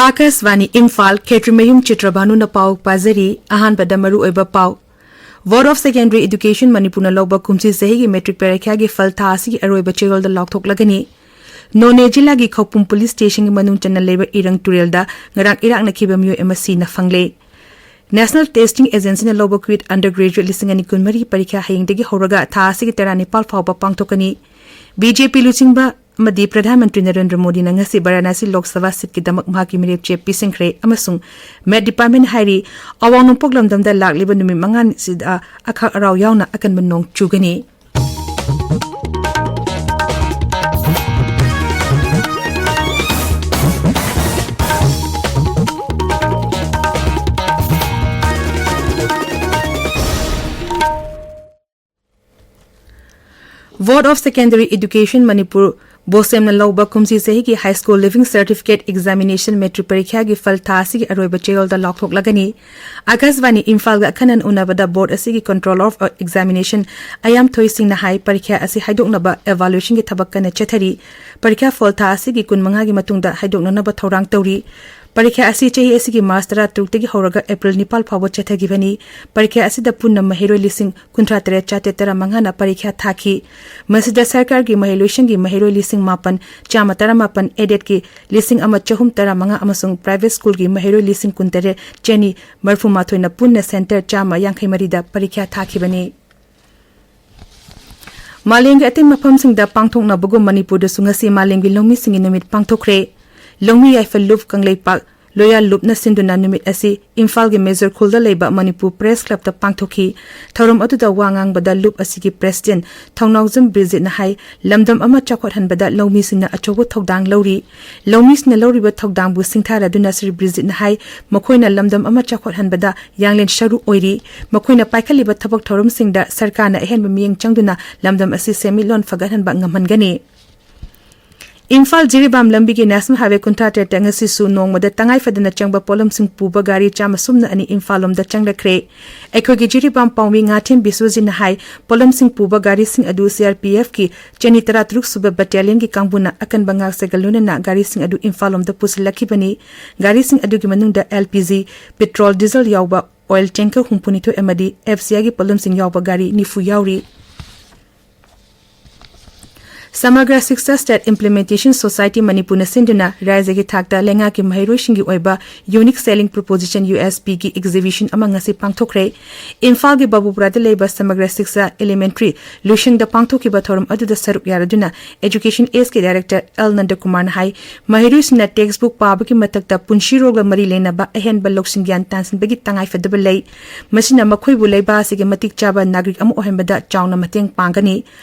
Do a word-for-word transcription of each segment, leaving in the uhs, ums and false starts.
ꯑꯥꯀꯥꯁꯕꯥꯅꯤ ꯏꯝꯐꯥꯜ, ꯈꯦꯇ꯭ꯔꯤꯃꯌꯨꯝ ꯆꯤꯇ꯭ꯔꯚꯥꯅꯨꯅ ꯄꯥꯎ ꯄꯥꯖꯔꯤ꯫ ꯑꯍꯥꯟꯕꯗ ꯃꯔꯨꯑꯣꯏꯕ ꯄꯥꯎ꯫ Board of Secondary Education ꯃꯅꯤꯄꯨꯔꯅ ꯂꯧꯕ ꯀꯨꯝꯁꯤ ꯆꯍꯤꯒꯤ ꯃꯦꯇ꯭ꯔꯤꯛ ꯄꯔꯤꯈ꯭ꯌꯥꯒꯤ ꯐꯜ ꯊꯥ ꯑꯁꯤꯒꯤ ꯑꯔꯣꯏꯕ ꯆꯌꯣꯜꯗ ꯂꯥꯎꯊꯣꯛꯂꯒꯅꯤ꯫ ꯅꯣꯅꯦ ꯖꯤꯂꯥꯒꯤ ꯈꯧꯄꯨꯝ ꯄꯨꯂꯤꯁ ꯁ꯭ꯇꯦꯁꯟꯒꯤ ꯃꯅꯨꯡ ꯆꯟꯅ ꯂꯩꯕ ꯏꯔꯪ ꯇꯨꯔꯦꯜꯗ ꯉꯔꯥꯡ ꯏꯔꯥꯛꯅꯈꯤꯕ ꯃꯤꯑꯣꯏ ꯑꯃ ꯁꯤꯅ ꯐꯪꯂꯦ꯫ National Testing Agencyꯅ ꯂꯧꯕ ꯀ꯭ꯋꯤꯠ undergraduate ꯂꯤꯁꯤꯡ ꯑꯅꯤ ꯀꯨꯟꯃꯔꯤ ꯄꯔꯤꯈ꯭ꯌꯥ ꯍꯌꯦꯡꯗꯒꯤ ꯍꯧꯔꯒ ꯊꯥ ꯑꯁꯤꯒꯤ ꯇꯔꯥꯅꯤꯄꯥꯜ ꯐꯥꯎꯕ ꯄꯥꯡꯊꯣꯛꯀꯅꯤ꯫ ꯕꯤ ꯖꯦ ꯄꯤ ꯂꯨꯆꯤꯡꯕ ꯑꯃꯗꯤ ꯄ꯭ꯔꯙꯥꯟ ꯃꯟꯇ꯭ꯔꯤ ꯅꯔꯦꯟꯗ꯭ꯔ ꯃꯣꯗꯤꯅ ꯉꯁꯤ ꯕꯔꯥꯅꯥꯁꯤ ꯂꯣꯛ ꯁꯚꯥ ꯁꯤꯠꯀꯤꯗꯃꯛ ꯃꯍꯥꯛꯀꯤ ꯃꯤꯔꯦꯞ ꯆꯦ ꯄꯤꯁꯤꯟꯈ꯭ꯔꯦ ꯑꯃꯁꯨꯡ ꯃꯦꯠ ꯗꯤꯄꯥꯔꯠꯃꯦꯟ ꯍꯥꯏꯔꯤ, ꯑꯋꯥꯡ ꯅꯣꯡꯄꯣꯛ ꯂꯝꯗꯝꯗ ꯂꯥꯛꯂꯤꯕ ꯅꯨꯃꯤꯠ ꯃꯉꯥꯅꯤꯁꯤꯗ ꯑꯈꯥꯛ ꯑꯔꯥꯎ ꯌꯥꯎꯅ ꯑꯀꯟꯕ ꯅꯣꯡ ꯆꯨꯒꯅꯤ꯫ Board of Secondary Education Manipur, ꯕꯣꯁꯦꯝꯅ ꯂꯧꯕ ꯀꯨꯝꯁꯤ ꯆꯍꯤꯒꯤ High School Leaving Certificate Examination matric ꯄꯔꯤꯈ꯭ꯌꯥꯒꯤ ꯐꯜ ꯊꯥ ꯑꯁꯤꯒꯤ ꯑꯔꯣꯏꯕ ꯆꯌꯣꯜꯗ ꯂꯥꯎꯊꯣꯛꯂꯒꯅꯤ꯫ ꯑꯥꯀꯥꯁꯕꯥꯅꯤ ꯏꯝꯐꯥꯜꯒ ꯑꯈꯟꯅꯅ ꯎꯅꯕꯗ ꯕꯣꯔꯗ ꯑꯁꯤꯒꯤ Controller of Examination ꯑꯌꯥꯝꯊꯣꯏ ꯁꯤꯡꯅ ꯍꯥꯏ, ꯄꯔꯤꯈ꯭ꯌꯥ ꯑꯁꯤ ꯍꯥꯏꯗꯣꯛꯅꯕ evaluationꯒꯤ ꯊꯕꯛ ꯀꯟꯅ ꯆꯠꯊꯔꯤ꯫ ꯄꯔꯤꯈ꯭ꯌꯥ ꯐꯜ ꯊꯥ ꯑꯁꯤꯒꯤ ꯀꯨꯟꯃꯉꯥꯒꯤ ꯃꯇꯨꯡꯗ ꯍꯥꯏꯗꯣꯛꯅꯅꯕ ꯊꯧꯔꯥꯡ ꯇꯧꯔꯤ꯫ ꯄꯔꯤꯈ꯭ꯌꯥ ꯑꯁꯤ ꯆꯍꯤ ꯑꯁꯤꯒꯤ ꯃꯥꯔꯆ ꯇꯔꯥꯇꯔꯨꯛꯇꯒꯤ ꯍꯧꯔꯒ ꯑꯦꯄ꯭ꯔꯤꯜ ꯅꯤꯄꯥꯜ ꯐꯥꯎꯕ ꯆꯠꯊꯈꯤꯕꯅꯤ꯫ ꯄꯔꯤꯈ꯭ꯌꯥ ꯑꯁꯤꯗ ꯄꯨꯟꯅ ꯃꯍꯩꯔꯣꯏ ꯂꯤꯁꯤꯡ ꯀꯨꯟꯊ꯭ꯔꯥ ꯇꯔꯦꯠ ꯆꯥꯇ꯭ꯔꯦꯠ ꯇꯔꯥꯃꯉꯥꯅ ꯄꯔꯤꯈ꯭ꯌꯥ ꯊꯥꯈꯤ꯫ ꯃꯁꯤꯗ ꯁꯔꯀꯥꯔꯒꯤ ꯃꯍꯩꯂꯣꯏꯁꯪꯒꯤ ꯃꯍꯩꯔꯣꯏ ꯂꯤꯁꯤꯡ ꯃꯥꯄꯟ ꯆꯥꯝꯃ ꯇꯔꯥꯃꯥꯄꯟ, aidedꯀꯤ ꯂꯤꯁꯤꯡ ꯑꯃ ꯆꯍꯨꯝ ꯇꯔꯥꯃꯉꯥ ꯑꯃꯁꯨꯡ private schoolꯒꯤ ꯃꯍꯩꯔꯣꯏ ꯂꯤꯁꯤꯡ ꯀꯨꯟꯇꯔꯦꯠ ꯆꯅꯤ ꯃꯔꯤꯐꯨꯃꯥꯊꯣꯏꯅ ꯄꯨꯟꯅ centre ꯆꯥꯝꯃ ꯌꯥꯡꯈꯩ ꯃꯔꯤꯗ ꯄꯔꯤꯈ꯭ꯌꯥ ꯊꯥꯈꯤꯕꯅꯤ꯫ ꯃꯥꯂꯦꯝꯒꯤ ꯑꯇꯩ ꯃꯐꯝꯁꯤꯡꯗ ꯄꯥꯡꯊꯣꯛꯅꯕꯒꯨꯝ ꯃꯅꯤꯄꯨꯔꯗꯁꯨ ꯉꯁꯤ ꯃꯥꯂꯦꯝꯒꯤ ꯂꯧꯃꯤꯁꯤꯡꯒꯤ ꯅꯨꯃꯤꯠ ꯄꯥꯡꯊꯣꯛꯈ꯭ꯔꯦ꯫ ꯂꯧꯃꯤ ꯌꯥꯏꯐ ꯂꯨꯞ ꯀꯪꯂꯩꯄꯥꯛ ꯂꯣꯌꯥ ꯂꯨꯞꯅ ꯁꯤꯟꯗꯨꯅ ꯅꯨꯃꯤꯠ ꯑꯁꯤ ꯏꯝꯐꯥꯜꯒꯤ ꯃꯦꯖꯔ ꯈꯨꯜꯗ ꯂꯩꯕ ꯃꯅꯤꯄꯨꯔ ꯄ꯭ꯔꯦꯁ ꯀ꯭ꯂꯕꯇ ꯄꯥꯡꯊꯣꯛꯈꯤ꯫ ꯊꯧꯔꯝ ꯑꯗꯨꯗ ꯋꯥ ꯉꯥꯡꯕꯗ ꯂꯨꯞ ꯑꯁꯤꯒꯤ ꯄ꯭ꯔꯦꯁꯤꯗꯦꯟꯠ ꯊꯧꯅꯥꯎꯖꯝ ꯕꯤꯔꯖꯤꯠꯅ ꯍꯥꯏ, ꯂꯝꯗꯝ ꯑꯃ ꯆꯥꯎꯈꯠꯍꯟꯕꯗ ꯂꯧꯃꯤꯁꯤꯡꯅ ꯑꯆꯧꯕ ꯊꯧꯗꯥꯡ ꯂꯧꯔꯤ꯫ ꯂꯧꯃꯤꯁꯤꯡꯅ ꯂꯧꯔꯤꯕ ꯊꯧꯗꯥꯡꯕꯨ ꯁꯤꯡꯊꯥꯔꯗꯨꯅ ꯁ꯭ꯔꯤ ꯕꯤꯔꯖꯤꯠꯅ ꯍꯥꯏ, ꯃꯈꯣꯏꯅ ꯂꯝꯗꯝ ꯑꯃ ꯆꯥꯎꯈꯠꯍꯟꯕꯗ ꯌꯥꯡꯂꯦꯟ ꯁꯔꯨ ꯑꯣꯏꯔꯤ꯫ ꯃꯈꯣꯏꯅ ꯄꯥꯏꯈꯠꯂꯤꯕ ꯊꯕꯛ ꯊꯧꯔꯝꯁꯤꯡꯗ ꯁꯔꯀꯥꯔꯅ ꯑꯍꯦꯟꯕ ꯃꯤꯠꯌꯦꯡ ꯆꯪꯗꯨꯅ ꯂꯝꯗꯝ ꯑꯁꯤ ꯁꯦꯟꯃꯤꯠꯂꯣꯟ ꯐꯒꯠꯍꯟꯕ ꯉꯝꯍꯟꯒꯅꯤ꯫ ꯏꯝꯐꯥꯜ ꯖꯤꯔꯤꯕꯥꯝ ꯂꯝꯕꯤꯒꯤ National Highway ꯀꯨꯟꯊ꯭ꯔꯥ ꯇꯔꯦꯠꯇ ꯉꯁꯤꯁꯨ ꯅꯣꯡꯃꯗ ꯇꯉꯥꯏ ꯐꯗꯅ ꯆꯪꯕ ꯄꯣꯠꯂꯝꯁꯤꯡ ꯄꯨꯕ ꯒꯥꯔꯤ ꯆꯥꯝꯃ ꯁꯨꯞꯅ ꯑꯅꯤ ꯏꯝꯐꯥꯜ ꯂꯣꯝꯗ ꯆꯪꯂꯛꯈ꯭ꯔꯦ꯫ ꯑꯩꯈꯣꯏꯒꯤ ꯖꯤꯔꯤꯕꯥꯝ ꯄꯥꯎꯃꯤ ꯉꯥꯊꯦꯝ ꯕꯤꯁ꯭ꯋꯖꯤꯠꯅ ꯍꯥꯏ, ꯄꯣꯠꯂꯝꯁꯤꯡ ꯄꯨꯕ ꯒꯥꯔꯤꯁꯤꯡ ꯑꯗꯨ CRPFꯀꯤ ꯆꯅꯤ ꯇꯔꯥꯇꯔꯨꯛ ꯁꯨꯕ battalionꯒꯤ ꯀꯥꯡꯕꯨꯅ ꯑꯀꯟꯕ ꯉꯥꯛꯆꯒ ꯂꯣꯏꯅꯅ ꯒꯥꯔꯤꯁꯤꯡ ꯑꯗꯨ ꯏꯝꯐꯥꯜ ꯂꯣꯝꯗ ꯄꯨꯁꯤꯜꯂꯛꯈꯤꯕꯅꯤ꯫ ꯒꯥꯔꯤꯁꯤꯡ ꯑꯗꯨꯒꯤ ꯃꯅꯨꯡꯗ LPG, petrol, diesel ꯌꯥꯎꯕ oil tanker ꯍꯨꯝꯐꯨꯅꯤꯊꯣꯏ ꯑꯃꯗꯤ FCIꯒꯤ ꯄꯣꯠꯂꯝꯁꯤꯡ ꯌꯥꯎꯕ ꯒꯥꯔꯤ ꯅꯤꯐꯨ ꯌꯥꯎꯔꯤ꯫ Samagra Shiksha State Implementation Society ꯃꯅꯤꯄꯨꯔꯅ ꯁꯤꯟꯗꯨꯅ ꯔꯥꯖ꯭ꯌꯒꯤ ꯊꯥꯛꯇ ꯂꯩꯉꯥꯛꯀꯤ ꯃꯍꯩꯔꯣꯏꯁꯤꯡꯒꯤ ꯑꯣꯏꯕ Unique Selling Proposition, USP, ꯒꯤ exhibition ꯑꯃ ꯉꯁꯤ ꯄꯥꯡꯊꯣꯛꯈ꯭ꯔꯦ꯫ ꯏꯝꯐꯥꯜꯒꯤ ꯕꯥꯕꯨꯄꯨꯔꯥꯗ ꯂꯩꯕ Samagra Shiksha Elementary ꯂꯨꯏꯁꯪꯗ ꯄꯥꯡꯊꯣꯛꯈꯤꯕ ꯊꯧꯔꯝ ꯑꯗꯨꯗ ꯁꯔꯨꯛ ꯌꯥꯔꯗꯨꯅ Education Ageꯀꯤ director L ꯅꯟꯗꯀꯨꯃꯥꯔꯅ ꯍꯥꯏ, ꯃꯍꯩꯔꯣꯏꯁꯤꯡꯅ textbook ꯄꯥꯕꯒꯤ ꯃꯊꯛꯇ ꯄꯨꯟꯁꯤꯔꯣꯜꯒ ꯃꯔꯤ ꯂꯩꯅꯕ ꯑꯍꯦꯟꯕ ꯂꯧꯁꯤꯡ ꯒ꯭ꯌꯥꯟ ꯇꯥꯟꯁꯤꯟꯕꯒꯤ ꯇꯉꯥꯏꯐꯗꯕ ꯂꯩ꯫ ꯃꯁꯤꯅ ꯃꯈꯣꯏꯕꯨ ꯂꯩꯕꯥꯛ ꯑꯁꯤꯒꯤ ꯃꯇꯤꯛ ꯆꯥꯕ ꯅꯥꯒꯔꯤꯛ ꯑꯃ ꯑꯣꯏꯍꯟꯕꯗ ꯆꯥꯎꯅ ꯃꯇꯦꯡ ꯄꯥꯡꯒꯅꯤ꯫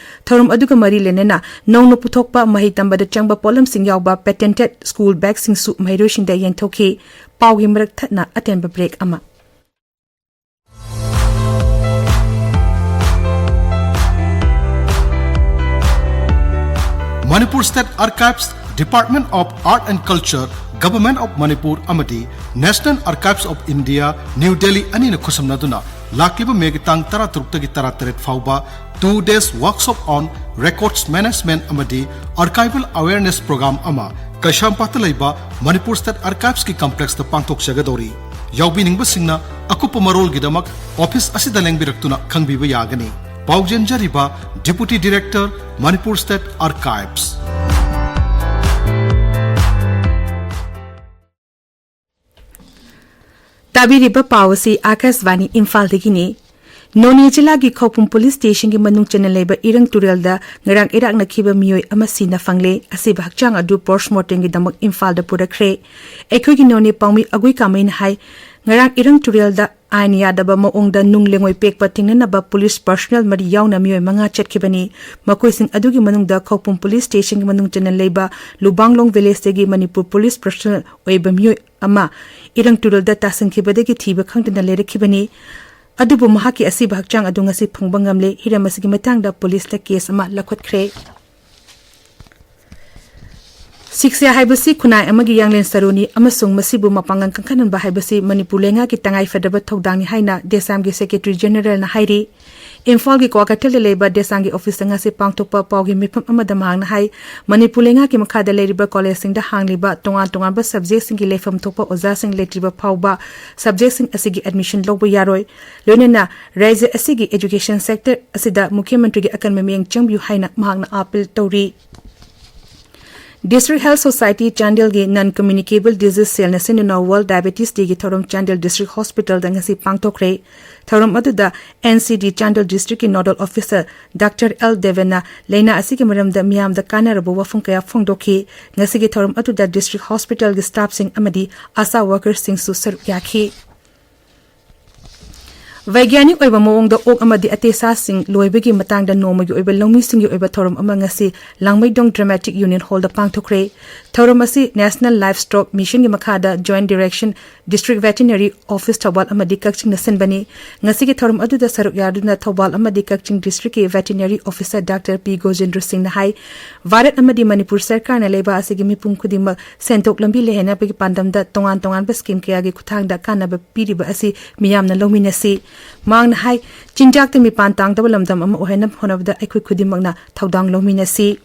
ꯊꯧꯔꯝ ꯑꯗꯨꯒ ꯃꯔꯤ ꯂꯩꯅꯅ ꯅꯧꯅ ꯄꯨꯊꯣꯛꯄ ꯃꯍꯩ ꯇꯝꯕꯗ ꯆꯪꯕ ꯄꯣꯠꯂꯝꯁꯤꯡ ꯌꯥꯎꯕ patented school bagꯁꯤꯡꯁꯨ ꯃꯍꯩꯔꯣꯏꯁꯤꯡꯗ ꯌꯦꯟꯊꯣꯛꯈꯤ꯫ ꯄꯥꯎꯒꯤ ꯃꯔꯛ ꯊꯠꯅ ꯑꯇꯦꯟꯕ break ꯑꯃ꯫ Manipur State Archives, Department of Art and Culture, Government of Manipur ꯑꯃꯗꯤ National Archives of India, New Delhi ꯑꯅꯤꯅ ꯈꯨꯠꯁꯝꯅꯗꯨꯅ ꯂꯥꯛꯂꯤꯕ ꯃꯦꯒꯤ ꯇꯥꯡ ꯇꯔꯥꯇꯔꯨꯛꯇꯒꯤ ꯇꯔꯥꯇꯔꯦꯠ ꯐꯥꯎꯕ two days workshop on records management ꯑꯃꯗꯤ archival awareness program ꯑꯃ ꯀꯩꯁꯥꯝꯄꯥꯠꯇ ꯂꯩꯕ Manipur State Archivesꯀꯤ complexꯇ ꯄꯥꯡꯊꯣꯛꯆꯒꯗꯧꯔꯤ꯫ ꯌꯥꯎꯕꯤꯅꯤꯡꯕꯁꯤꯡꯅ ꯑꯀꯨꯞꯄ ꯃꯔꯣꯜꯒꯤꯗꯃꯛ office ꯑꯁꯤꯗ ꯂꯦꯡꯕꯤꯔꯛꯇꯨꯅ ꯈꯪꯕꯤꯕ ꯌꯥꯒꯅꯤ꯫ ꯄꯥꯎꯖꯦꯟꯖꯔꯤꯕ Deputy Director, Manipur State Archives꯫ ꯇꯥꯕꯤꯔꯤꯕ ꯄꯥꯎ ꯑꯁꯤ ꯑꯥꯀꯥꯁꯕꯥꯅꯤ ꯏꯝꯐꯥꯜꯗꯒꯤꯅꯤ꯫ ꯅꯣꯅꯦ ꯖꯤꯂꯥꯒꯤ ꯈꯧꯄꯨꯝ police stationꯒꯤ ꯃꯅꯨꯡ ꯆꯟꯅ ꯂꯩꯕ ꯏꯔꯪ ꯇꯨꯔꯦꯜꯗ ꯉꯔꯥꯡ ꯏꯔꯥꯛꯅꯈꯤꯕ ꯃꯤꯑꯣꯏ ꯑꯃ ꯁꯤꯅ ꯐꯪꯂꯦ꯫ ꯑꯁꯤꯕ ꯍꯛꯆꯥꯡ ꯑꯗꯨ postmortemꯒꯤꯗꯃꯛ ꯏꯝꯐꯥꯜꯗ ꯄꯨꯔꯛꯈ꯭ꯔꯦ꯫ ꯑꯩꯈꯣꯏꯒꯤ ꯅꯣꯅꯦ ꯄꯥꯎꯃꯤ ꯑꯒꯨꯏ ꯀꯥꯃꯩꯅ ꯍꯥꯏ, ꯉꯔꯥꯡ ꯏꯔꯪ ꯇꯨꯔꯦꯜꯗ ꯑꯥꯏꯟ ꯌꯥꯗꯕ ꯃꯑꯣꯡꯗ ꯅꯨꯡ ꯂꯦꯡꯉꯣꯏ ꯄꯦꯛꯄ ꯊꯦꯡꯅꯅꯕ police personnel ꯃꯔꯤ ꯌꯥꯎꯅ ꯃꯤꯑꯣꯏ ꯃꯉꯥ ꯆꯠꯈꯤꯕꯅꯤ꯫ ꯃꯈꯣꯏꯁꯤꯡ ꯑꯗꯨꯒꯤ ꯃꯅꯨꯡꯗ ꯈꯧꯄꯨꯝ police stationꯒꯤ ꯃꯅꯨꯡ ꯆꯟꯅ ꯂꯩꯕ ꯂꯨꯕꯥꯡꯂꯣꯡ villageꯇꯒꯤ ꯃꯅꯤꯄꯨꯔ police personnel ꯑꯣꯏꯕ ꯃꯤꯑꯣꯏ ꯑꯃ ꯏꯔꯪ ꯇꯨꯔꯦꯜꯗ ꯇꯥꯁꯟꯈꯤꯕꯗꯒꯤ ꯊꯤꯕ ꯈꯪꯗꯅ ꯂꯩꯔꯛꯈꯤꯕꯅꯤ꯫ ꯑꯗꯨꯕꯨ ꯃꯍꯥꯛꯀꯤ ꯑꯁꯤꯕ ꯍꯛꯆꯥꯡ ꯑꯗꯨ ꯉꯁꯤ ꯐꯪꯕ ꯉꯝꯂꯦ꯫ ꯍꯤꯔꯝ ꯑꯁꯤꯒꯤ ꯃꯇꯥꯡꯗ policeꯇ case ꯑꯃ ꯂꯧꯈꯠꯈ꯭ꯔꯦ꯫ ꯁꯤꯛꯁꯥ ꯍꯥꯏꯕꯁꯤ ꯈꯨꯟꯅꯥꯏ ꯑꯃꯒꯤ ꯌꯥꯡꯂꯦꯟ ꯁꯔꯨꯅꯤ ꯑꯃꯁꯨꯡ ꯃꯁꯤꯕꯨ ꯃꯄꯥꯡꯒꯜ ꯀꯟꯈꯠꯍꯟꯕ ꯍꯥꯏꯕꯁꯤ ꯃꯅꯤꯄꯨꯔ ꯂꯩꯉꯥꯛꯀꯤ ꯇꯉꯥꯏꯐꯗꯕ ꯊꯧꯗꯥꯡꯅꯤ ꯍꯥꯏꯅ ꯗꯦꯁꯥꯝꯒꯤ ꯁꯦꯀ꯭ꯔꯦꯇꯔꯤ ꯖꯦꯅꯔꯦꯜꯅ ꯍꯥꯏꯔꯤ꯫ ꯏꯝꯐꯥꯜꯒꯤ ꯀ꯭ꯋꯥꯀꯩꯊꯦꯜꯗ ꯂꯩꯕ ꯗꯦꯁꯥꯝꯒꯤ ꯑꯣꯐꯤꯁꯇ ꯉꯁꯤ ꯄꯥꯡꯊꯣꯛꯄ ꯄꯥꯎꯒꯤ ꯃꯤꯐꯝ ꯑꯃꯗ ꯃꯍꯥꯛꯅ ꯍꯥꯏ, ꯃꯅꯤꯄꯨꯔ ꯂꯩꯉꯥꯛꯀꯤ ꯃꯈꯥꯗ ꯂꯩꯔꯤꯕ ꯀꯣꯂꯦꯖꯁꯤꯡꯗ ꯍꯥꯡꯂꯤꯕ ꯇꯣꯉꯥꯟ ꯇꯣꯉꯥꯟꯕ ꯁꯕꯖꯦꯛꯁꯤꯡꯒꯤ ꯂꯩꯐꯝ ꯊꯣꯛꯄ ꯑꯣꯖꯥꯁꯤꯡ ꯂꯩꯇ꯭ꯔꯤꯕ ꯐꯥꯎꯕ ꯁꯕꯖꯦꯛꯁꯤꯡ ꯑꯁꯤꯒꯤ ꯑꯦꯗꯃꯤꯁꯟ ꯂꯧꯕ ꯌꯥꯔꯣꯏ꯫ ꯂꯣꯏꯅꯅ ꯔꯥꯖ꯭ꯌ ꯑꯁꯤꯒꯤ ꯑꯦꯖꯨꯀꯦꯁꯟ ꯁꯦꯛꯇꯔ ꯑꯁꯤꯗ ꯃꯨꯈ꯭ꯌ ꯃꯟꯇ꯭ꯔꯤꯒꯤ ꯑꯀꯟꯕ ꯃꯤꯠꯌꯦꯡ ꯆꯪꯕꯤꯌꯨ ꯍꯥꯏꯅ ꯃꯍꯥꯛꯅ ꯑꯥꯄꯤꯜ ꯇꯧꯔꯤ꯫ District Health Society ꯆꯥꯟꯗꯦꯜꯒꯤ Non Communicable Disease Cellꯅ ꯁꯤꯟꯗꯨꯅ World Diabetes Dayꯒꯤ ꯊꯧꯔꯝ ꯆꯥꯟꯗꯦꯜ District Hospitalꯗ ꯉꯁꯤ ꯄꯥꯡꯊꯣꯛꯈ꯭ꯔꯦ꯫ ꯊꯧꯔꯝ ꯑꯗꯨꯗ N C D Chandel Districtꯀꯤ Nodal Officer Doctor L ꯗꯦꯕꯦꯟꯅ ꯂꯥꯏꯅꯥ ꯑꯁꯤꯒꯤ ꯃꯔꯝꯗ ꯃꯤꯌꯥꯝꯗ ꯀꯥꯟꯅꯔꯕ ꯋꯥꯐꯝ ꯀꯌꯥ ꯐꯣꯡꯗꯣꯛꯈꯤ꯫ ꯉꯁꯤꯒꯤ ꯊꯧꯔꯝ ꯑꯗꯨꯗ District Hospitalꯒꯤ staffꯁꯤꯡ ꯑꯃꯗꯤ ASHA workerꯁꯤꯡꯁꯨ ꯁꯔꯨꯛ ꯌꯥꯈꯤ꯫ ꯕꯩꯒ꯭ꯌꯥꯅꯤꯛ ꯑꯣꯏꯕ ꯃꯑꯣꯡꯗ ꯑꯣꯛ ꯑꯃꯗꯤ ꯑꯇꯩ ꯁꯥꯁꯤꯡ ꯂꯣꯏꯕꯒꯤ ꯃꯇꯥꯡꯗ ꯅꯣꯡꯃꯒꯤ ꯑꯣꯏꯕ ꯂꯧꯃꯤꯁꯤꯡꯒꯤ ꯑꯣꯏꯕ ꯊꯧꯔꯝ ꯑꯃ ꯉꯁꯤ ꯂꯥꯡꯃꯩꯗꯣꯡ Dramatic Union Hallꯗ ꯄꯥꯡꯊꯣꯛꯈ꯭ꯔꯦ꯫ ꯊꯧꯔꯝ ꯑꯁꯤ National Livestock Missionꯒꯤ ꯃꯈꯥꯗ Joint Direction District Veterinary Office Thoubal ꯑꯃꯗꯤ ꯀꯛꯆꯤꯡꯅ ꯁꯤꯟꯕꯅꯤ꯫ ꯉꯁꯤꯒꯤ ꯊꯧꯔꯝ ꯑꯗꯨꯗ ꯁꯔꯨꯛ ꯌꯥꯗꯨꯅ ꯊꯧꯕꯥꯜ ꯑꯃꯗꯤ ꯀꯛꯆꯤꯡ Districtꯀꯤ Veterinary Officer Doctor P ꯒꯣꯖꯦꯟꯗ꯭ꯔ ꯁꯤꯡꯅ ꯍꯥꯏ, ꯚꯥꯔꯠ ꯑꯃꯗꯤ ꯃꯅꯤꯄꯨꯔ ꯁꯔꯀꯥꯔꯅ ꯂꯩꯕꯥꯛ ꯑꯁꯤꯒꯤ ꯃꯤꯄꯨꯝ ꯈꯨꯗꯤꯡꯃꯛ ꯁꯦꯟꯊꯣꯛ ꯂꯝꯕꯤ ꯂꯩꯍꯟꯅꯕꯒꯤ ꯄꯥꯟꯗꯝꯗ ꯇꯣꯉꯥꯟ ꯇꯣꯉꯥꯟꯕ scheme ꯀꯌꯥꯒꯤ ꯈꯨꯠꯊꯥꯡꯗ ꯀꯥꯟꯅꯕ ꯄꯤꯔꯤꯕ ꯑꯁꯤ ꯃꯤꯌꯥꯝꯅ ꯂꯧꯃꯤꯟꯅꯁꯤ꯫ ꯃꯍꯥꯛꯅ ꯍꯥꯏ, ꯆꯤꯟꯖꯥꯛꯇ ꯃꯤꯄꯥꯟ ꯇꯥꯡꯗꯕ ꯂꯝꯗꯝ ꯑꯃ ꯑꯣꯏꯍꯟꯅꯕ ꯍꯣꯠꯅꯕꯗ ꯑꯩꯈꯣꯏ ꯈꯨꯗꯤꯡꯃꯛꯅ ꯊꯧꯗꯥꯡ ꯂꯧꯃꯤꯟꯅꯁꯤ꯫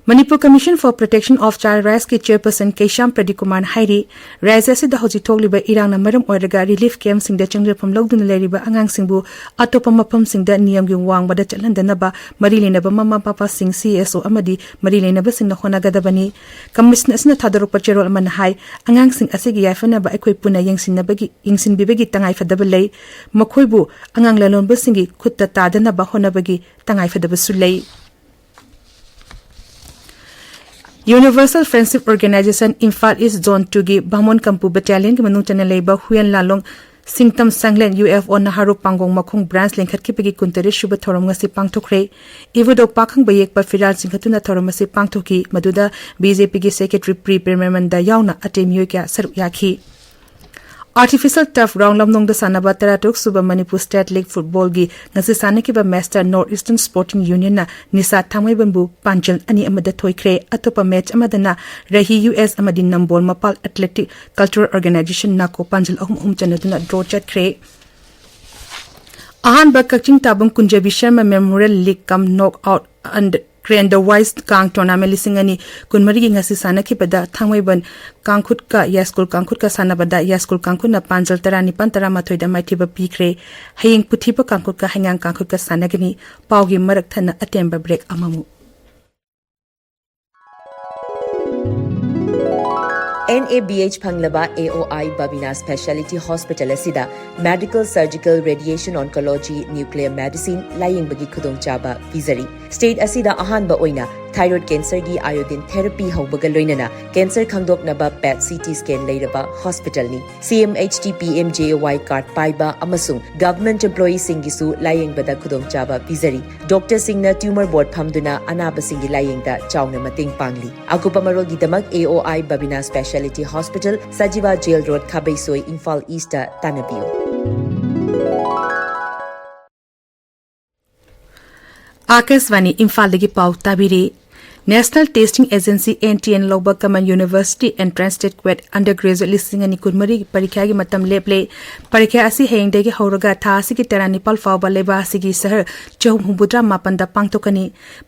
Manipur Commission for Protection of Child Rightsꯀꯤ chairperson ꯀꯩꯁꯥꯝ ꯄ꯭ꯔꯗꯤꯞ ꯀꯨꯃꯥꯔꯅ ꯍꯥꯏꯔꯤ, ꯔꯥꯖ꯭ꯌ ꯑꯁꯤꯗ ꯍꯧꯖꯤꯛ ꯊꯣꯛꯂꯤꯕ ꯏꯔꯥꯡꯅ ꯃꯔꯝ ꯑꯣꯏꯔꯒ relief campꯁꯤꯡꯗ ꯆꯪꯖꯐꯝ ꯂꯧꯗꯨꯅ ꯂꯩꯔꯤꯕ ꯑꯉꯥꯡꯁꯤꯡꯕꯨ ꯑꯇꯣꯞꯄ ꯃꯐꯝꯁꯤꯡꯗ ꯅꯤꯌꯝꯒꯤ ꯋꯥꯡꯃꯗ ꯆꯠꯍꯟꯗꯅꯕ ꯃꯔꯤ ꯂꯩꯅꯕ ꯃꯃꯥ ꯃꯄꯥꯁꯤꯡ, C S O ꯑꯃꯗꯤ ꯃꯔꯤ ꯂꯩꯅꯕꯁꯤꯡꯅ ꯍꯣꯠꯅꯒꯗꯕꯅꯤ꯫ Commission ꯑꯁꯤꯅ ꯊꯥꯗꯣꯔꯛꯄ ꯆꯦꯔꯣꯜ ꯑꯃꯅ ꯍꯥꯏ, ꯑꯉꯥꯡꯁꯤꯡ ꯑꯁꯤꯒꯤ ꯌꯥꯏꯐꯅꯕ ꯑꯩꯈꯣꯏ ꯄꯨꯟꯅ ꯌꯦꯡꯁꯤꯟꯅꯕꯒꯤ, ꯌꯦꯡꯁꯤꯟꯕꯤꯕꯒꯤ ꯇꯉꯥꯏꯐꯗꯕ ꯂꯩ꯫ ꯃꯈꯣꯏꯕꯨ ꯑꯉꯥꯡ ꯂꯂꯣꯟꯕꯁꯤꯡꯒꯤ ꯈꯨꯠꯇ ꯇꯥꯗꯅꯕ ꯍꯣꯠꯅꯕꯒꯤ ꯇꯉꯥꯏꯐꯗꯕꯁꯨ ꯂꯩ꯫ Universal Friendship Organization Imphal East Zone twoꯒꯤ ꯕꯥꯃꯣꯟ ꯀꯝꯄꯨ battalionꯒꯤ ꯃꯅꯨꯡ ꯆꯟꯅ ꯂꯩꯕ ꯍꯨꯌꯦꯟ ꯂꯥꯂꯣꯡ ꯁꯤꯡꯇꯝ ꯁꯪꯂꯦꯟ U F O ꯅꯍꯥꯔꯣ ꯄꯥꯡꯒꯣꯡ ꯃꯈꯣꯡ branch ꯂꯤꯡꯈꯠꯈꯤꯕꯒꯤ ꯀꯨꯟꯇꯔꯦꯠ ꯁꯨꯕ ꯊꯧꯔꯝ ꯉꯁꯤ ꯄꯥꯡꯊꯣꯛꯈ꯭ꯔꯦ꯫ ꯏꯕꯨꯙꯧ ꯄꯥꯈꯪꯕ ꯌꯦꯛꯄ ꯐꯤꯔꯥꯜ ꯆꯤꯡꯈꯠꯇꯨꯅ ꯊꯧꯔꯝ ꯑꯁꯤ ꯄꯥꯡꯊꯣꯛꯈꯤ꯫ ꯃꯗꯨꯗ B J Pꯒꯤ secretary ꯄ꯭ꯔꯤ ꯄ꯭ꯔꯦꯃꯦꯟꯗ ꯌꯥꯎꯅ ꯑꯇꯩ ꯃꯤꯑꯣꯏ ꯀꯌꯥ ꯁꯔꯨꯛ ꯌꯥꯈꯤ꯫ Artificial Turf Ground ꯂꯝꯂꯣꯡꯗ ꯁꯥꯟꯅꯕ ꯇꯔꯥꯇꯔꯨꯛ ꯁꯨꯕ ꯃꯅꯤꯄꯨꯔ State League Football ꯒꯤ ꯉꯁꯤ ꯁꯥꯟꯅꯈꯤꯕ match ꯇ North Eastern Sporting Union ꯅ ꯅꯤꯁꯥ ꯊꯥꯡꯃꯩꯕꯟꯕꯨ ꯄꯥꯟꯖꯜ ꯑꯅꯤ ꯑꯃꯗ ꯊꯣꯏꯈ꯭ꯔꯦ꯫ ꯑꯇꯣꯞꯄ match ꯑꯃꯗꯅ ꯔꯍꯤ U S ꯑꯃꯗꯤ ꯅꯝꯕꯣꯜ ꯃꯄꯥꯜ Athletic Cultural Organization ꯅꯥꯀꯣ ꯄꯥꯟꯖꯜ ꯑꯍꯨꯝ ꯑꯍꯨꯝ ꯆꯟꯅꯗꯨꯅ draw ꯆꯠꯈ꯭ꯔꯦ꯫ ꯑꯍꯥꯟꯕ ꯀꯛꯆꯤꯡ ꯇꯥꯕꯨꯡ ꯀꯨꯟꯖꯕꯤ Sharma Memorial League cum Knock Out and Grand Wise ꯀꯥꯡ tournament ꯂꯤꯁꯤꯡ ꯑꯅꯤ ꯀꯨꯟꯃꯔꯤꯒꯤ ꯉꯁꯤ ꯁꯥꯟꯅꯈꯤꯕꯗ ꯊꯥꯡꯃꯩꯕꯟ ꯀꯥꯡꯈꯨꯠꯀ ꯌꯥꯏꯁ꯭ꯀꯨꯜ ꯀꯥꯡꯈꯨꯠꯀ ꯁꯥꯟꯅꯕꯗ ꯌꯥꯏꯁ꯭ꯀꯨꯜ ꯀꯥꯡꯈꯨꯠꯅ ꯄꯥꯟꯖꯜ ꯇꯔꯥꯅꯤꯄꯥꯟ ꯇꯔꯥꯃꯥꯊꯣꯏꯗ ꯃꯥꯏꯊꯤꯕ ꯄꯤꯈ꯭ꯔꯦ꯫ ꯍꯌꯦꯡ ꯄꯨꯊꯤꯕ ꯀꯥꯡꯈꯨꯠꯀ ꯍꯩꯉꯥꯡ ꯀꯥꯡꯈꯨꯠꯀ ꯁꯥꯟꯅꯒꯅꯤ꯫ ꯄꯥꯎꯒꯤ ꯃꯔꯛ ꯊꯠꯅ ꯑꯇꯦꯟꯕ break ꯑꯃꯃꯨꯛ꯫ N A B H ꯐꯪꯂꯕ A O I Babina Speciality Hospital ꯑꯁꯤꯗ Medical, Surgical, Radiation Oncology, Nuclear Medicine ꯂꯥꯌꯦꯡꯕꯒꯤ ꯈꯨꯗꯣꯡꯆꯥꯕ ꯄꯤꯖꯔꯤ꯫ State ꯑꯁꯤꯗ ꯑꯍꯥꯟꯕ ꯑꯣꯏꯅ thyroid cancer ꯒꯤ iodine therapy ꯍꯧꯕꯒ ꯂꯣꯏꯅꯅ cancer ꯈꯪꯗꯣꯛꯅꯕ PET C T scan ꯂꯩꯔꯕ hospital ꯅꯤ꯫ C M H T P M J A Y card ꯄꯥꯏꯕ ꯑꯃꯁꯨꯡ government employee ꯁꯤꯡꯒꯤꯁꯨ ꯂꯥꯌꯦꯡꯕꯗ ꯈꯨꯗꯣꯡꯆꯥꯕ ꯄꯤꯖꯔꯤ꯫ Doctor ꯁꯤꯡꯅ tumor board ꯐꯝꯗꯨꯅ ꯑꯅꯥꯕꯁꯤꯡꯒꯤ ꯂꯥꯌꯦꯡꯗ ꯆꯥꯎꯅ ꯃꯇꯦꯡ ꯄꯥꯡꯂꯤ꯫ ꯑꯀꯨꯞꯄ ꯃꯔꯣꯜꯒꯤꯗꯃꯛ A O I Babina Speciality Hospital, Sajiwa Jail Road, ꯈꯥꯕꯩꯁꯣꯏ, Imphal East ꯇ ꯇꯥꯟꯅꯕꯤꯌꯨ꯫ ꯑꯥꯀꯥꯁꯕꯥꯅꯤ ꯏꯝꯐꯥꯜꯗꯒꯤ ꯄꯥꯎ ꯇꯥꯕꯤꯔꯤ꯫ National Testing Agency, N T A ꯅ ꯂꯧꯕ Common University Entrance TET CUET Undergraduate ꯂꯤꯁꯤꯡ ꯑꯅꯤ ꯀꯨꯟꯃꯔꯤ ꯄꯔꯤꯈ꯭ꯌꯥꯒꯤ ꯃꯇꯝ ꯂꯦꯞꯂꯦ꯫ ꯄꯔꯤꯈ꯭ꯌꯥ ꯑꯁꯤ ꯍꯌꯦꯡꯗꯒꯤ ꯍꯧꯔꯒ ꯊꯥ ꯑꯁꯤꯒꯤ ꯇꯔꯥꯅꯤꯄꯥꯜ ꯐꯥꯎꯕ ꯂꯩꯕꯥꯛ ꯑꯁꯤꯒꯤ ꯁꯍꯔ ꯆꯍꯨꯝ ꯍꯨꯝꯐꯨꯇꯔꯥ ꯃꯥꯄꯟꯗ ꯄꯥꯡꯊꯣꯛꯀꯅꯤ꯫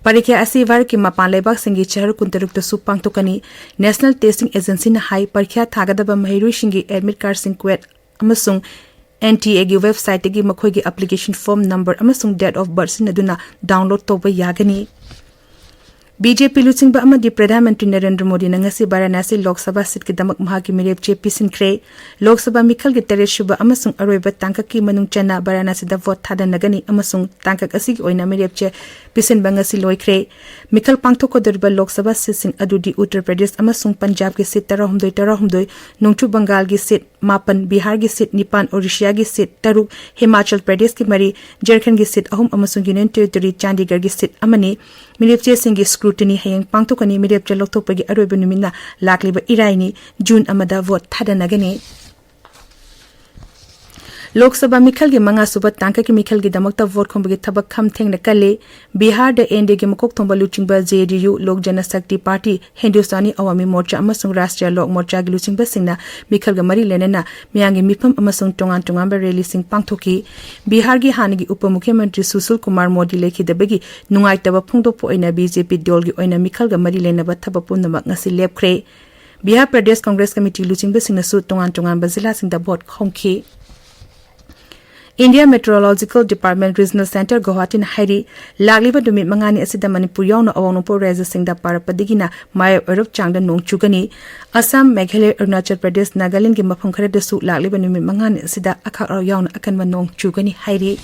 ꯄꯔꯤꯈ꯭ꯌꯥ ꯑꯁꯤ ꯚꯥꯔꯠꯀꯤ ꯃꯄꯥꯟ ꯂꯩꯕꯥꯛꯁꯤꯡꯒꯤ ꯁꯍꯔ ꯀꯨꯟꯇꯔꯨꯛꯇꯁꯨ ꯄꯥꯡꯊꯣꯛꯀꯅꯤ꯫ National Testing Agency ꯅ ꯍꯥꯏ, ꯄꯔꯤꯈ꯭ꯌꯥ ꯊꯥꯒꯗꯕ ꯃꯍꯩꯔꯣꯏꯁꯤꯡꯒꯤ admit card ꯁꯤꯡ CUET ꯑꯃꯁꯨꯡ N T A ꯒꯤ website ꯇꯒꯤ ꯃꯈꯣꯏꯒꯤ application form number ꯑꯃꯁꯨꯡ date of birth ꯁꯤꯖꯤꯟꯅꯗꯨꯅ download ꯇꯧꯕ ꯌꯥꯒꯅꯤ꯫ B J P ꯂꯨꯆꯤꯡꯕ ꯑꯃꯗꯤ ꯄ꯭ꯔꯙꯥꯟ ꯃꯟꯇ꯭ꯔꯤ ꯅꯔꯦꯟꯗ꯭ꯔ ꯃꯣꯗꯤꯅ ꯉꯁꯤ ꯚꯥꯔꯥꯅꯥꯁꯤ ꯂꯣꯛ ꯁꯚꯥ seat ꯀꯤꯗꯃꯛ ꯃꯍꯥꯛꯀꯤ ꯃꯤꯔꯦꯞ ꯆꯦ ꯄꯤꯁꯤꯟꯈ꯭ꯔꯦ꯫ ꯂꯣꯛ ꯁꯚꯥ ꯃꯤꯈꯜꯒꯤ ꯇꯔꯦꯠ ꯁꯨꯕ ꯑꯃꯁꯨꯡ ꯑꯔꯣꯏꯕ ꯇꯥꯡꯀꯛꯀꯤ ꯃꯅꯨꯡ ꯆꯟꯅ ꯚꯥꯔꯥꯅꯥꯁꯤꯗ vote ꯊꯥꯗꯅꯒꯅꯤ ꯑꯃꯁꯨꯡ ꯇꯥꯡꯀꯛ ꯑꯁꯤꯒꯤ ꯑꯣꯏꯅ ꯃꯤꯔꯦꯞ ꯆꯦ ꯄꯤꯁꯤꯟꯕ ꯉꯁꯤ ꯂꯣꯏꯈ꯭ꯔꯦ꯫ ꯃꯤꯈꯜ ꯄꯥꯡꯊꯣꯛꯀꯗꯧꯔꯤꯕ ꯂꯣꯛ ꯁꯚꯥ seat ꯁꯤꯡ ꯑꯗꯨꯗꯤ ꯎꯠꯇꯔ ꯄ꯭ꯔꯗꯦꯁ ꯑꯃꯁꯨꯡ ꯄꯟꯖꯥꯕꯀꯤ seat ꯇꯔꯥꯍꯨꯝꯗꯣꯏ ꯇꯔꯥꯍꯨꯝꯗꯣꯏ, ꯅꯣꯡꯆꯨꯞ ꯕꯪꯒꯥꯜꯒꯤ seat ꯃꯥꯄꯟ, ꯕꯤꯍꯥꯔꯒꯤ seat ꯅꯤꯄꯥꯟ, ꯑꯣꯔꯤꯁꯤꯌꯥꯒꯤ seat ꯇꯔꯨꯛ, ꯍꯤꯃꯥꯆꯜ ꯄ꯭ꯔꯗꯦꯁꯀꯤ ꯃꯔꯤ, ꯖꯔꯈꯟꯒꯤ seat ꯑꯍꯨꯝ ꯑꯃꯁꯨꯡ Union Territory ꯆꯥꯟꯗꯤꯒꯔꯒꯤ seat ꯑꯃꯅꯤ꯫ ꯃꯤꯔꯦꯞꯆꯦꯁꯤꯡꯒꯤ scrutiny ꯍꯌꯦꯡ ꯄꯥꯡꯊꯣꯛꯀꯅꯤ꯫ ꯃꯤꯔꯦꯞꯆꯦ ꯂꯧꯊꯣꯛꯄꯒꯤ ꯑꯔꯣꯏꯕ ꯅꯨꯃꯤꯠꯅ ꯂꯥꯛꯂꯤꯕ ꯏꯔꯥꯏꯅꯤ, ꯖꯨꯟ ꯑꯃꯗ vote ꯊꯥꯗꯅꯒꯅꯤ꯫ ꯂꯣꯛ ꯁꯚꯥ ꯃꯤꯈꯜꯒꯤ ꯃꯉꯥꯁꯨꯕ ꯇꯥꯡꯀꯛꯀꯤ ꯃꯤꯈꯜꯒꯤꯗꯃꯛꯇ ꯚꯣꯠ ꯈꯣꯝꯕꯒꯤ ꯊꯕꯛ ꯈꯝ ꯊꯦꯡꯅ ꯀꯜꯂꯤ꯫ ꯕꯤꯍꯥꯔꯗ ꯑꯦꯟ ꯗꯤ ꯑꯦꯒꯤ ꯃꯀꯣꯛ ꯊꯣꯡꯕ ꯂꯨꯆꯤꯡꯕ ꯖꯦ ꯗꯤ ꯌꯨ, ꯂꯣꯛ ꯖꯅ ꯁꯛꯇꯤ ꯄꯥꯔꯇꯤ, ꯍꯤꯟꯗꯨꯁꯇꯥꯅꯤ ꯑꯋꯥꯃꯤ ꯃꯣꯔꯆꯥ ꯑꯃꯁꯨꯡ ꯔꯥꯁꯇ꯭ꯔꯤꯌꯥ ꯂꯣꯛ ꯃꯣꯔꯆꯥꯒꯤ ꯂꯨꯆꯤꯡꯕꯁꯤꯡꯅ ꯃꯤꯈꯜꯒ ꯃꯔꯤ ꯂꯩꯅꯅ ꯃꯤꯌꯥꯝꯒꯤ ꯃꯤꯐꯝ ꯑꯃꯁꯨꯡ ꯇꯣꯉꯥꯟ ꯇꯣꯉꯥꯟꯕ ꯔꯦꯂꯤꯁꯤꯡ ꯄꯥꯡꯊꯣꯛꯈꯤ꯫ ꯕꯤꯍꯥꯔꯒꯤ ꯍꯥꯟꯅꯒꯤ ꯎꯄ ꯃꯨꯈ꯭ꯌꯃꯟꯇ꯭ꯔꯤ ꯁꯨꯁꯤꯜ ꯀꯨꯃꯥꯔ ꯃꯣꯗꯤ ꯂꯩꯈꯤꯗꯕꯒꯤ ꯅꯨꯡꯉꯥꯏꯇꯕ ꯐꯣꯡꯗꯣꯛꯄ ꯑꯣꯏꯅ ꯕꯤ ꯖꯦ ꯄꯤ ꯗꯣꯜꯒꯤ ꯑꯣꯏꯅ ꯃꯤꯈꯜꯒ ꯃꯔꯤ ꯂꯩꯅꯕ ꯊꯕꯛ ꯄꯨꯝꯅꯃꯛ ꯉꯁꯤ ꯂꯦꯞꯈ꯭ꯔꯦ꯫ ꯕꯤꯍꯥꯔ ꯄ꯭ꯔꯗꯦꯁ ꯀꯪꯒ꯭ꯔꯦꯁ ꯀꯃꯤꯇꯤ ꯂꯨꯆꯤꯡꯕꯁꯤꯡꯅꯁꯨ ꯇꯣꯉꯥꯟ ꯇꯣꯉꯥꯟꯕ ꯖꯤꯂꯥꯁꯤꯡꯗ ꯚꯣꯠ ꯈꯣꯝꯈꯤ꯫ India Meteorological Department Regional Centre ꯒꯧꯍꯥꯇꯤꯅ ꯍꯥꯏꯔꯤ, ꯂꯥꯛꯂꯤꯕ ꯅꯨꯃꯤꯠ ꯃꯉꯥꯅꯤ ꯑꯁꯤꯗ ꯃꯅꯤꯄꯨꯔ ꯌꯥꯎꯅ ꯑꯋꯥꯡ ꯅꯣꯡꯄꯣꯛ ꯔꯥꯖ꯭ꯌꯁꯤꯡꯗ ꯄꯥꯔꯛꯄꯗꯒꯤꯅ ꯃꯌꯥꯏ ꯑꯣꯏꯔꯞ ꯆꯥꯡꯗ ꯅꯣꯡ ꯆꯨꯒꯅꯤ꯫ ꯑꯁꯥꯝ, ꯃꯦꯘꯥꯂꯌ, ꯑꯔꯨꯅꯥꯆꯜ ꯄ꯭ꯔꯗꯦꯁ, ꯅꯥꯒꯥꯂꯦꯟꯗꯒꯤ ꯃꯐꯝ ꯈꯔꯗꯁꯨ ꯂꯥꯛꯂꯤꯕ ꯅꯨꯃꯤꯠ ꯃꯉꯥꯅꯤ ꯑꯁꯤꯗ ꯑꯈꯥꯛ ꯑꯔꯥꯎ ꯌꯥꯎꯅ ꯑꯀꯟꯕ ꯅꯣꯡ ꯆꯨꯒꯅꯤ ꯍꯥꯏꯔꯤ꯫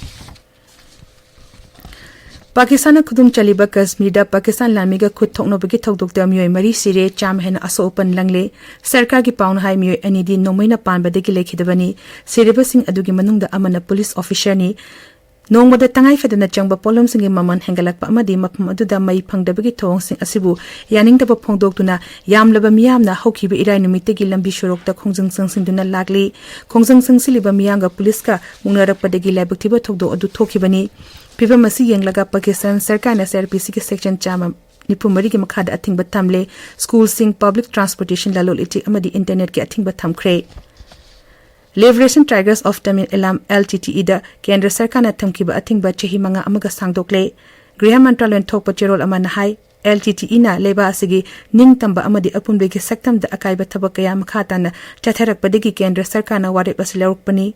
ꯄꯥꯀꯤꯁꯇꯥꯟꯅ ꯈꯨꯗꯨꯝ ꯆꯜꯂꯤꯕ ꯀꯁꯃꯤꯔꯗ ꯄꯥꯀꯤꯁꯇꯥꯟ ꯂꯥꯟꯃꯤꯒ ꯈꯨꯠ ꯊꯣꯛꯅꯕꯒꯤ ꯊꯧꯗꯣꯛꯇ ꯃꯤꯑꯣꯏ ꯃꯔꯤ ꯁꯤꯔꯦ, ꯆꯥꯝꯃ ꯍꯦꯟꯅ ꯑꯁꯣꯛ ꯑꯄꯟ ꯂꯪꯂꯦ꯫ ꯁꯔꯀꯥꯔꯒꯤ ꯄꯥꯎꯅ ꯍꯥꯏ, ꯃꯤꯑꯣꯏ ꯑꯅꯤꯗꯤ ꯅꯣꯡꯃꯩꯅ ꯄꯥꯟꯕꯗꯒꯤ ꯂꯩꯈꯤꯗꯕꯅꯤ꯫ ꯁꯤꯔꯤꯕꯁꯤꯡ ꯑꯗꯨꯒꯤ ꯃꯅꯨꯡꯗ ꯑꯃꯅ ꯄꯨꯂꯤꯁ ꯑꯣꯐꯤꯁꯥꯔꯅꯤ꯫ ꯅꯣꯡꯃꯗ ꯇꯉꯥꯏ ꯐꯗꯅ ꯆꯪꯕ ꯄꯣꯠꯂꯝꯁꯤꯡꯒꯤ ꯃꯃꯜ ꯍꯦꯟꯒꯠꯂꯛꯄ ꯑꯃꯗꯤ ꯃꯐꯝ ꯑꯗꯨꯗ ꯃꯩ ꯐꯪꯗꯕꯒꯤ ꯊꯧꯑꯣꯡꯁꯤꯡ ꯑꯁꯤꯕꯨ ꯌꯥꯅꯤꯡꯗꯕ ꯐꯣꯡꯗꯣꯛꯇꯨꯅ ꯌꯥꯝꯂꯕ ꯃꯤꯌꯥꯝꯅ ꯍꯧꯈꯤꯕ ꯏꯔꯥꯏ ꯅꯨꯃꯤꯠꯇꯒꯤ ꯂꯝꯕꯤ ꯁꯣꯔꯣꯛꯇ ꯈꯣꯡꯖꯪ ꯆꯪꯁꯤꯟꯗꯨꯅ ꯂꯥꯛꯂꯤ꯫ ꯈꯣꯡꯖꯪ ꯆꯪꯁꯤꯜꯂꯤꯕ ꯃꯤꯌꯥꯝꯒ ꯄꯨꯂꯤꯁꯀ ꯃꯨꯛꯅꯔꯛꯄꯗꯒꯤ ꯂꯥꯏꯕꯛ ꯊꯤꯕ ꯊꯧꯗꯣꯛ ꯑꯗꯨ ꯊꯣꯛꯈꯤꯕꯅꯤ꯫ ꯐꯤꯚꯝ ꯑꯁꯤ ꯌꯦꯡꯂꯒ ꯄꯥꯀꯤꯁꯇꯥꯟ ꯁꯔꯀꯥꯔꯅ ꯁꯤ ꯑꯥꯔ ꯄꯤ ꯁꯤꯒꯤ ꯁꯦꯛꯁꯟ ꯆꯥꯝꯃ ꯅꯤꯐꯨ ꯃꯔꯤꯒꯤ ꯃꯈꯥꯗ ꯑꯊꯤꯡꯕ ꯊꯝꯂꯦ꯫ ꯁ꯭ꯀꯨꯜꯁꯤꯡ, ꯄꯕ꯭ꯂꯤꯛ ꯇ꯭ꯔꯥꯟꯁꯄꯣꯔꯇꯦꯁꯟ, ꯂꯂꯣꯟ ꯏꯇꯤꯛ ꯑꯃꯗꯤ ꯏꯟꯇꯔꯅꯦꯠꯀꯤ ꯑꯊꯤꯡꯕ ꯊꯝꯈ꯭ꯔꯦ꯫ Liberation Tigers of Tamil Eelam, L T T E, ꯗ ꯀꯦꯟꯗ꯭ꯔ ꯁꯔꯀꯥꯔꯅ ꯊꯝꯈꯤꯕ ꯑꯊꯤꯡꯕ ꯆꯍꯤ ꯃꯉꯥ ꯑꯃꯒ ꯁꯥꯡꯗꯣꯛꯂꯦ꯫ ꯒ꯭ꯔꯤꯍ ꯃꯟꯇ꯭ꯔꯥꯂꯌꯅ ꯊꯣꯛꯄ ꯆꯦꯔꯣꯜ ꯑꯃꯅ ꯍꯥꯏ, L T T E ꯅ ꯂꯩꯕꯥꯛ ꯑꯁꯤꯒꯤ ꯅꯤꯡꯇꯝꯕ ꯑꯃꯗꯤ ꯑꯄꯨꯟꯕꯒꯤ ꯁꯛꯇꯝꯗ ꯑꯀꯥꯏꯕ ꯊꯕꯛ ꯀꯌꯥ ꯃꯈꯥ ꯇꯥꯅ ꯆꯠꯊꯔꯛꯄꯗꯒꯤ ꯀꯦꯟꯗ꯭ꯔ ꯁꯔꯀꯥꯔꯅ ꯋꯥꯔꯦꯞ ꯑꯁꯤ ꯂꯧꯔꯛꯄꯅꯤ꯫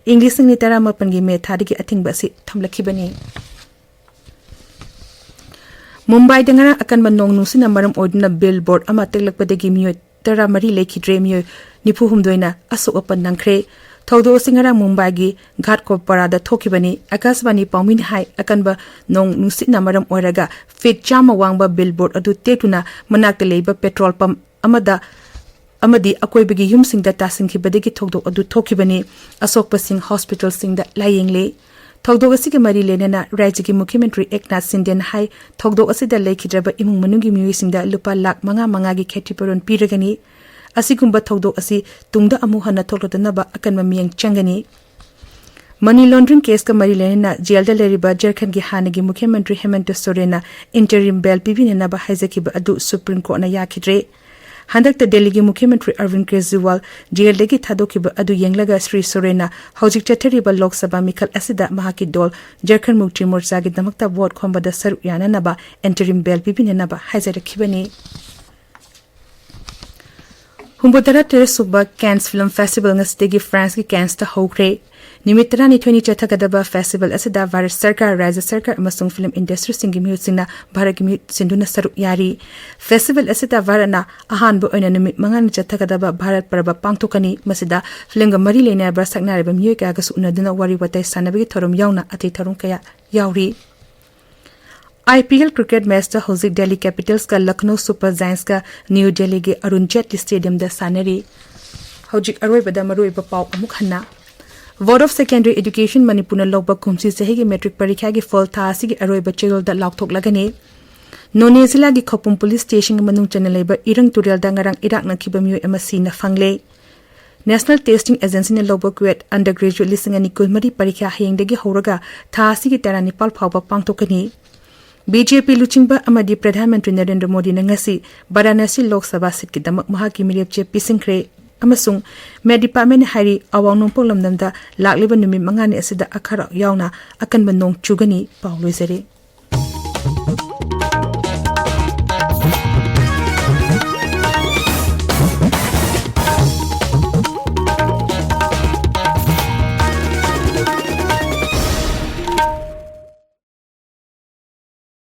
ꯏꯪ ꯂꯤꯁꯤꯡ ꯑꯅꯤ ꯇꯔꯥꯃꯥꯄꯟꯒꯤ ꯃꯦ ꯊꯥꯗꯒꯤ ꯑꯊꯤꯡꯕ ꯑꯁꯤ ꯊꯝꯂꯛꯈꯤꯕꯅꯤ꯫ ꯃꯨꯝꯕꯥꯏꯗ ꯉꯔꯥꯡ ꯑꯀꯟꯕ ꯅꯣꯡ ꯅꯨꯡꯁꯤꯠꯅ ꯃꯔꯝ ꯑꯣꯏꯗꯨꯅ ꯕꯤꯜ ꯕꯣꯔꯗ ꯑꯃ ꯇꯦꯛꯂꯛꯄꯗꯒꯤ ꯃꯤꯑꯣꯏ ꯇꯔꯥꯃꯔꯤ ꯂꯩꯈꯤꯗ꯭ꯔꯦ, ꯃꯤꯑꯣꯏ ꯅꯤꯐꯨ ꯍꯨꯝꯗꯣꯏꯅ ꯑꯁꯣꯛ ꯑꯄꯟ ꯅꯪꯈ꯭ꯔꯦ꯫ ꯊꯧꯗꯣꯛ ꯑꯁꯤ ꯉꯔꯥꯡ ꯃꯨꯝꯕꯥꯏꯒꯤ ꯘꯥꯠꯀꯣꯄꯔꯥꯗ ꯊꯣꯛꯈꯤꯕꯅꯤ꯫ ꯑꯀꯥꯁꯕꯥꯅꯤ ꯄꯥꯎꯃꯤꯅ ꯍꯥꯏ, ꯑꯀꯟꯕ ꯅꯣꯡ ꯅꯨꯡꯁꯤꯠꯅ ꯃꯔꯝ ꯑꯣꯏꯔꯒ ꯐꯤꯠ ꯆꯥꯝꯃ ꯋꯥꯡꯕ ꯕꯤꯜ ꯕꯣꯔꯗ ꯑꯗꯨ ꯇꯦꯛꯇꯨꯅ ꯃꯅꯥꯛꯇ ꯂꯩꯕ ꯄꯦꯇ꯭ꯔꯣꯜ ꯄꯝꯞ ꯑꯃꯗ ꯑꯃꯗꯤ ꯑꯀꯣꯏꯕꯒꯤ ꯌꯨꯝꯁꯤꯡꯗ ꯇꯥꯁꯤꯟꯈꯤꯕꯗꯒꯤ ꯊꯧꯗꯣꯛ ꯑꯗꯨ ꯊꯣꯛꯈꯤꯕꯅꯤ꯫ ꯑꯁꯣꯛꯄꯁꯤꯡ ꯍꯣꯁꯄꯤꯇꯥꯜꯁꯤꯡꯗ ꯂꯥꯌꯦꯡꯂꯦ꯫ ꯊꯧꯗꯣꯛ ꯑꯁꯤꯒꯤ ꯃꯔꯤ ꯂꯩꯅꯅ ꯔꯥꯖ꯭ꯌꯒꯤ ꯃꯨꯈ꯭ꯌ ꯃꯟꯇ꯭ꯔꯤ ꯑꯦꯛꯅꯥꯊ ꯁꯤꯟꯗꯦꯅ ꯍꯥꯏ, ꯊꯧꯗꯣꯛ ꯑꯁꯤꯗ ꯂꯩꯈꯤꯗ꯭ꯔꯕ ꯏꯃꯨꯡ ꯃꯅꯨꯡꯒꯤ ꯃꯤꯑꯣꯏꯁꯤꯡꯗ ꯂꯨꯄꯥ ꯂꯥꯈ ꯃꯉꯥ ꯃꯉꯥꯒꯤ ꯈꯦꯇꯤꯄꯨꯔꯣꯟ ꯄꯤꯔꯒꯅꯤ꯫ ꯑꯁꯤꯒꯨꯝꯕ ꯊꯧꯗꯣꯛ ꯑꯁꯤ ꯇꯨꯡꯗ ꯑꯃꯨꯛ ꯍꯟꯅ ꯊꯣꯛꯂꯛꯇꯅꯕ ꯑꯀꯟꯕ ꯃꯤꯠꯌꯦꯡ ꯆꯪꯒꯅꯤ꯫ ꯃꯅꯤ ꯂꯣꯟꯗ꯭ꯔꯤꯡ ꯀꯦꯁꯀ ꯃꯔꯤ ꯂꯩꯅꯅ ꯖꯦꯜꯗ ꯂꯩꯔꯤꯕ ꯖꯔꯈꯟꯒꯤ ꯍꯥꯟꯅꯒꯤ ꯃꯨꯈ꯭ꯌ ꯃꯟꯇ꯭ꯔꯤ ꯍꯦꯃꯟꯇ ꯁꯣꯔꯦꯟꯅ ꯏꯟꯇꯔꯤꯝ ꯕꯦꯜ ꯄꯤꯕꯤꯅꯅꯕ ꯍꯥꯏꯖꯈꯤꯕ ꯑꯗꯨ ꯁꯨꯄ꯭ꯔꯤꯝ ꯀꯣꯔꯠꯅ ꯌꯥꯈꯤꯗ꯭ꯔꯦ꯫ ꯍꯟꯗꯛꯇ ꯗꯦꯜꯂꯤꯒꯤ ꯃꯨꯈ꯭ꯌ ꯃꯟꯇ꯭ꯔꯤ ꯑꯔꯕꯤꯟ ꯀꯦꯖ꯭ꯔꯤꯋꯥꯜ ꯖꯦꯜꯗꯒꯤ ꯊꯥꯗꯣꯛꯈꯤꯕ ꯑꯗꯨ ꯌꯦꯡꯂꯒ ꯁ꯭ꯔꯤ ꯁꯣꯔꯦꯟꯅ ꯍꯧꯖꯤꯛ ꯆꯠꯊꯔꯤꯕ ꯂꯣꯛ ꯁꯚꯥ ꯃꯤꯈꯜ ꯑꯁꯤꯗ ꯃꯍꯥꯛꯀꯤ ꯗꯣꯜ ꯖꯔꯈꯟ ꯃꯨꯛꯇꯤ ꯃꯣꯔꯆꯥꯒꯤꯗꯃꯛꯇ ꯚꯣꯠ ꯈꯣꯝꯕꯗ ꯁꯔꯨꯛ ꯌꯥꯅꯅꯕ ꯏꯟꯇꯔꯤꯝ ꯕꯦꯜ ꯄꯤꯕꯤꯅꯅꯕ ꯍꯥꯏꯖꯔꯛꯈꯤꯕꯅꯤ꯫ ꯍꯨꯝꯐꯨꯇꯔꯥ ꯇꯔꯦꯠ ꯁꯨꯕ ꯀꯦꯟꯁ ꯐꯤꯜꯝ ꯐꯦꯁꯇꯤꯚꯦꯜ ꯉꯁꯤꯗꯒꯤ ꯐ꯭ꯔꯥꯟꯁꯀꯤ ꯀꯦꯟꯁꯇ ꯍꯧꯈ꯭ꯔꯦ꯫ ꯅꯨꯃꯤꯠ ꯇꯔꯥꯅꯤꯊꯣꯏꯅꯤ ꯆꯠꯊꯒꯗꯕ ꯐꯦꯁꯇꯤꯚꯦꯜ ꯑꯁꯤꯗ ꯚꯥꯔꯠ ꯁꯔꯀꯥꯔ, ꯔꯥꯖ꯭ꯌ ꯁꯔꯀꯥꯔ ꯑꯃꯁꯨꯡ ꯐꯤꯜꯝ ꯏꯟꯗꯁꯇ꯭ꯔꯤꯁꯤꯡꯒꯤ ꯃꯤꯑꯣꯏꯁꯤꯡꯅ ꯚꯥꯔꯠꯀꯤ ꯃꯤꯍꯨꯠ ꯁꯤꯟꯗꯨꯅ ꯁꯔꯨꯛ ꯌꯥꯔꯤ꯫ ꯐꯦꯁꯇꯤꯚꯦꯜ ꯑꯁꯤꯗ ꯚꯥꯔꯠꯅ ꯑꯍꯥꯟꯕ ꯑꯣꯏꯅ ꯅꯨꯃꯤꯠ ꯃꯉꯥꯅꯤ ꯆꯠꯊꯒꯗꯕ ꯚꯥꯔꯠ ꯄꯔꯕ ꯄꯥꯡꯊꯣꯛꯀꯅꯤ꯫ ꯃꯁꯤꯗ ꯐꯤꯜꯝꯒ ꯃꯔꯤ ꯂꯩꯅꯔꯕ ꯁꯛꯅꯥꯏꯔꯕ ꯃꯤꯑꯣꯏ ꯀꯌꯥꯒꯁꯨ ꯎꯅꯗꯨꯅ ꯋꯥꯔꯤ ꯋꯥꯇꯥꯏ ꯁꯥꯟꯅꯕꯒꯤ ꯊꯧꯔꯝ ꯌꯥꯎꯅ ꯑꯇꯩ ꯊꯧꯔꯝ ꯀꯌꯥ ꯌꯥꯎꯔꯤ꯫ ꯑꯥꯏ ꯄꯤ ꯑꯦꯜ ꯀ꯭ꯔꯤꯀꯦꯠ ꯃꯦꯆꯇ ꯍꯧꯖꯤꯛ ꯗꯦꯜꯂꯤ ꯀꯦꯄꯤꯇꯜꯁꯀ ꯂꯈꯅꯧ ꯁꯨꯄꯔ ꯖꯥꯏꯟꯁꯀ ꯅ꯭ꯌꯨ ꯗꯦꯜꯂꯤꯒꯤ ꯑꯔꯨꯟ ꯖꯦꯠꯂꯤ ꯁ꯭ꯇꯦꯗꯤꯌꯝꯗ ꯁꯥꯟꯅꯔꯤ꯫ ꯍꯧꯖꯤꯛ ꯑꯔꯣꯏꯕꯗ ꯃꯔꯨꯑꯣꯏꯕ ꯄꯥꯎ ꯑꯃꯨꯛ ꯍꯟꯅ꯫ ꯕꯣꯔꯗ ꯑꯣꯐ ꯁꯦꯀꯦꯟꯗꯔꯤ ꯑꯦꯗꯨꯀꯦꯁꯟ ꯃꯅꯤꯄꯨꯔꯅ ꯂꯧꯕ ꯀꯨꯝꯁꯤ ꯆꯍꯤꯒꯤ ꯃꯦꯇ꯭ꯔꯤꯛ ꯄꯔꯤꯈ꯭ꯌꯥꯒꯤ ꯐꯣꯜ ꯊꯥ ꯑꯁꯤꯒꯤ ꯑꯔꯣꯏꯕ ꯆꯌꯣꯜꯗ ꯂꯥꯎꯊꯣꯛꯂꯒꯅꯤ꯫ ꯅꯣꯅꯦ ꯖꯤꯂꯥꯒꯤ ꯈꯧꯄꯨꯝ ꯄꯨꯂꯤꯁ ꯁ꯭ꯇꯦꯁꯟꯒꯤ ꯃꯅꯨꯡ ꯆꯟꯅ ꯂꯩꯕ ꯏꯔꯪ ꯇꯨꯔꯦꯜꯗ ꯉꯔꯥꯡ ꯏꯔꯥꯛꯅꯈꯤꯕ ꯃꯤꯑꯣꯏ ꯑꯃ ꯁꯤꯅ ꯐꯪꯂꯦ꯫ ꯅꯦꯁꯅꯦꯜ ꯇꯦꯁꯇꯤꯡ ꯑꯦꯖꯦꯟꯁꯤꯅ ꯂꯧꯕ ꯀ꯭ꯋꯦꯠ ꯑꯟꯗꯔ ꯒ꯭ꯔꯦꯖꯨꯑꯦꯠ ꯂꯤꯁꯤꯡ ꯑꯅꯤ ꯀꯨꯟꯃꯔꯤ ꯄꯔꯤꯈ꯭ꯌꯥ ꯍꯌꯦꯡꯗꯒꯤ ꯍꯧꯔꯒ ꯊꯥ ꯑꯁꯤꯒꯤ ꯇꯔꯥꯅꯤꯄꯥꯜ ꯐꯥꯎꯕ ꯄꯥꯡꯊꯣꯛꯀꯅꯤ꯫ ꯕꯤ ꯖꯦ ꯄꯤ ꯂꯨꯆꯤꯡꯕ ꯑꯃꯗꯤ ꯄ꯭ꯔꯙꯥꯟ ꯃꯟꯇ꯭ꯔꯤ ꯅꯔꯦꯟꯗ꯭ꯔ ꯃꯣꯗꯤꯅ ꯉꯁꯤ ꯕꯔꯥꯅꯥꯁꯤ ꯂꯣꯛ ꯁꯚꯥ ꯁꯤꯠꯀꯤꯗꯃꯛ ꯃꯍꯥꯛꯀꯤ ꯃꯤꯔꯦꯞꯆꯦ ꯄꯤꯁꯤꯟꯈ꯭ꯔꯦ ꯑꯃꯁꯨꯡ ꯃꯦꯠ ꯗꯤꯄꯥꯔꯠꯃꯦꯟꯠꯅ ꯍꯥꯏꯔꯤ, ꯑꯋꯥꯡ ꯅꯣꯡꯄꯣꯛ ꯂꯝꯗꯝꯗ ꯂꯥꯛꯂꯤꯕ ꯅꯨꯃꯤꯠ ꯃꯉꯥꯅꯤ ꯑꯁꯤꯗ ꯑꯈꯥꯛ ꯌꯥꯎꯅ ꯑꯀꯟꯕ ꯅꯣꯡ ꯆꯨꯒꯅꯤ꯫ ꯄꯥꯎ ꯂꯣꯏꯖꯔꯦ꯫